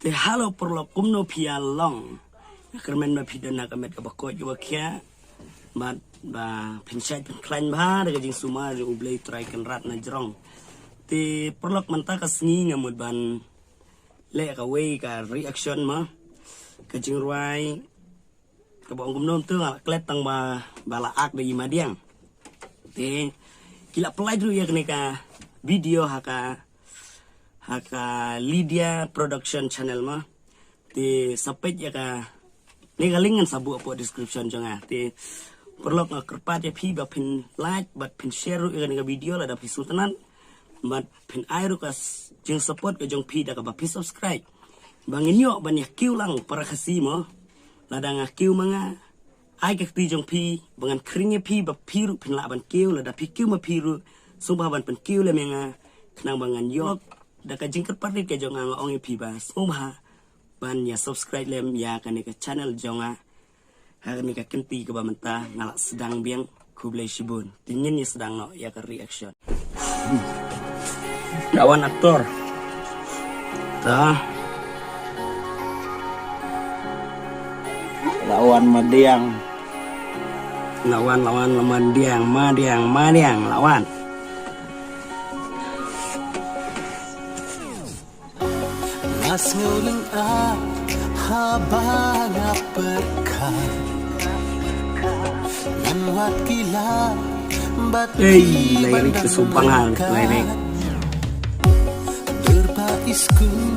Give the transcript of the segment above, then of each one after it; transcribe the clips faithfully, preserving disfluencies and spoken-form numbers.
Te halo paralok, kumno phi ïa long? Nga kyrmen ba phi don ha ka met kaba koit kaba khiah. Bad ba phin shait phin khlaiñ bha da ka jingsumar jong U Blei Trai Kynrad na jrong. Te paralok, mynta ka sngi nga mut ban leh kawei ka reaction mo. Ka jingrwai kaba ong kumno mynta nga la klet tang ba, ba la ak da i Madiang. Te ki la pynlait ruh ïa kane ka video ha ka, ha ka Lydia Production Channel mo. Te sa peit ïa kane ka link ngan sa buh hapoh description jong nga. Te paralok, nga kyrpad ïa phi ba phin like bad phin share ruh ïa kane ka video lada phi sngewtynnat. Bad phin ai ruh ka s-, jingsupport ka jong phi da kaba phi subscribe. Ba ngin ïoh ban ïa kiew lang para Khasi mo. Lada nga kiew ma nga, ai ka kti jong phi ba ngan khring ïa phi ba phi ruh phin lah ban kiew, lada phi kiew ma phi ruh sngewbha ban pynkiew lem ïa nga. Khnang ba ngan ïoh da ka jingkyrpad rit ka jong nga, nga ong ïa phi ba sngewbha ban ïa subscribe lem ïa kane ka channel jong nga. Ha kane ka kynti kaba mynta nga la sdang biang. Khublei shibun. Te ngin ïa sdang noh ïa ka reaction. La wan aktor. Ta. La wan Madiang. La wan, la wan, la Madiang, Madiang, Madiang, la wan. Nga sngew lyngngoh haba nga pyrkhat. Ngan wad ki la bad Ei, ki lai ban rik dang subang hal, lai rik. Dur ba i skun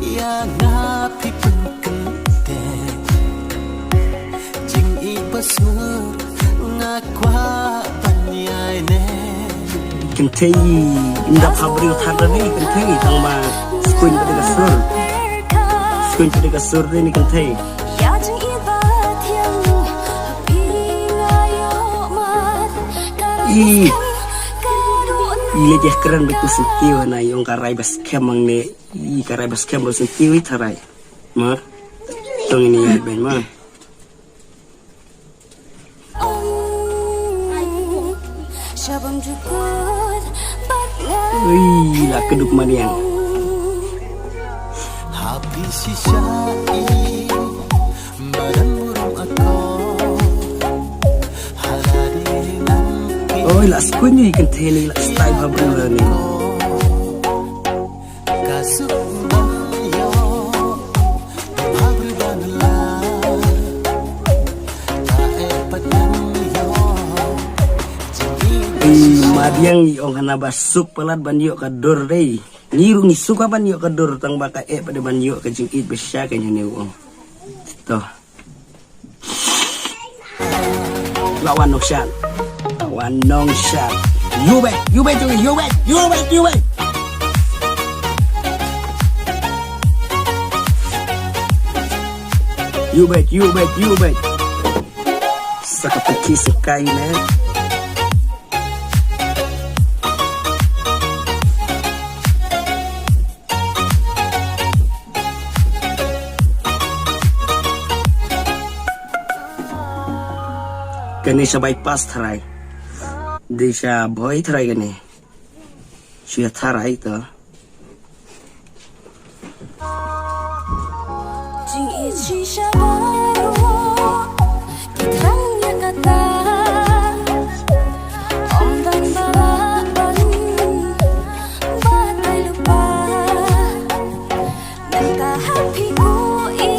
ïa nga phi pynkynthei. Jingïeit ba sngewbha nga kwah ban ïai ne. Kynthei, ynda pha briew thad re kynthei, tang ba skuin bad ka sur. Skuin bad ka sur re ni kynthei. I, i le jeh kren bad ka sur ki wa na ïong ka rai bas kem mang ne. I ka rai bas kem bas ki wi tharai. Ma. Tong ini ya ben ma. Ui, la keduk Madiang. Oi, la skuin ni kynthei ni la style ha briew ni. Ei, Madiang i ong hana ba suk palat ban ïoh ka dur dei. Ngi ruh ngi suk ban ïoh ka dur tang ba ka eh pat ban ïoh ka jingïeit ba sha ka ïa ne u ong. To. La wan Nongshad. La wan Nongshad. You bet, you bet, you bet, you bet, you bet. You bet, you bet, you bet. Sa ka pynki sa kai ne. Kane sha bypass tharai. Dei sha Bhoi tharai kane. Shu ïa tharai to. Jingïeit shisha baroh ki thrang ïa kata. Ym don ba lah ban batai lypa. Mynta ha phi ku i.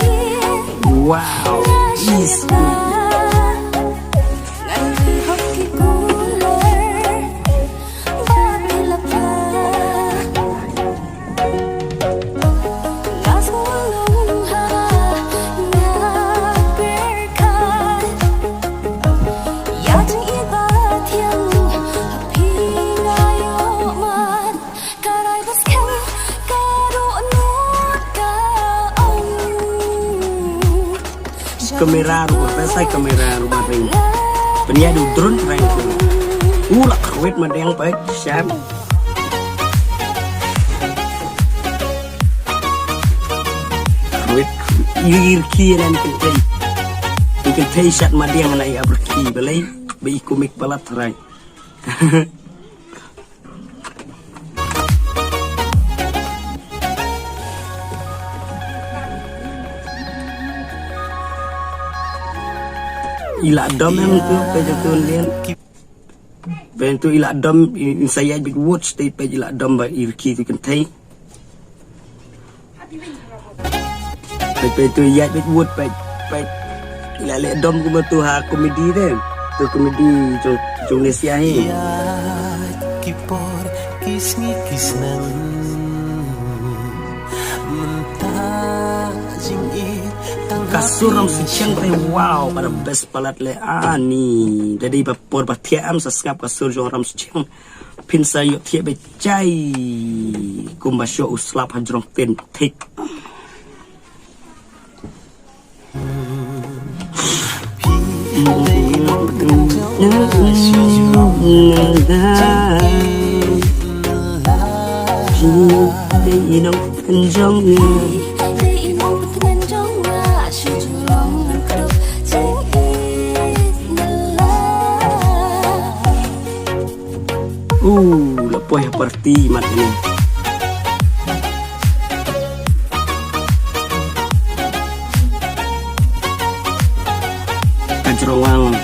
Wow. Nga shu is ïa ngan ri hok ki kulor. Kamera ruh ba pynshai kamera ruh ba ring. Pynïaid u drone pynshai. U la khrwit Madiang peit shat. Khrwit. Ïa i rkhie na i kynthei. I kynthei shat Madiang na i ap rkhie balei ba i kumik palat tharai. I la dom em tu, peit tu lien. Peit tu i la dom, i, i sa ïaid beit wut, stay peit i la dom ba i rkhie tu kynthei. Peit, peit tu ïaid beit wut, peit, peit. I la leh dom kumba tu ha komedi te. Tu komedi jong, jong Nesia hi. Ki por ki sngi ki snam. Mynta jingïeit tang Ka sur Ramsuchiang te, wow, ka da best ballad leh ani. Dei ba por ba thiah em sa sngap ka sur jong Ramsuchiang. Phin sa ïoh thiah beit jai. Kumba shuh u slap ha jrong ten thik. Uh, la poi ha party mat ni. Ka jrong wang.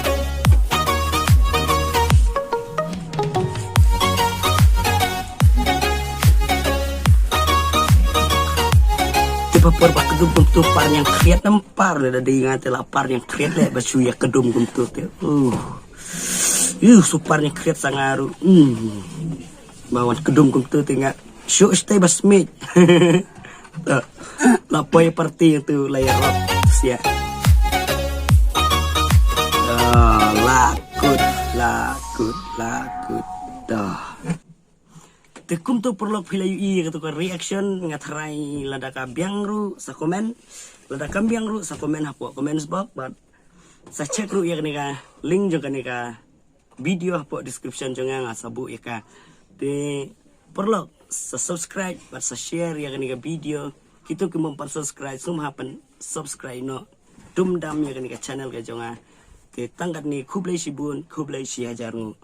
Te ba por ba kdum kumtu par ñiangkhriat nam par leh, da dei nga te la par ñiangkhriat leh ba shu ïa kdum kumtu te. Uh. Ïu, super ñiangkhriat sa nga ruh. Hmm. Ba wan kdum kumtu te nga shu stay ba smit. La poi party tu la ïarap sia. Ah, la kut, la kut, la kut. Dah. Te kumtu paralok, phi la ïohi ïa katu ka reaction, nga tharai lada ka biang ruh sa comment, lada kam biang ruh sa comment hapoh comments box, bad sa check ruh ïa kane ka link jong kane ka video hapoh description jong nga, nga sa buh ïa ka. Te paralok, sa subscribe bad sa share ïa kane ka video. Kito ki bym pat subscribe, sngewbha pyn subscribe noh. Dum dam ïa kane ka channel ka jong nga. Te tang katne, khublei shibun, khublei shihajar nguh.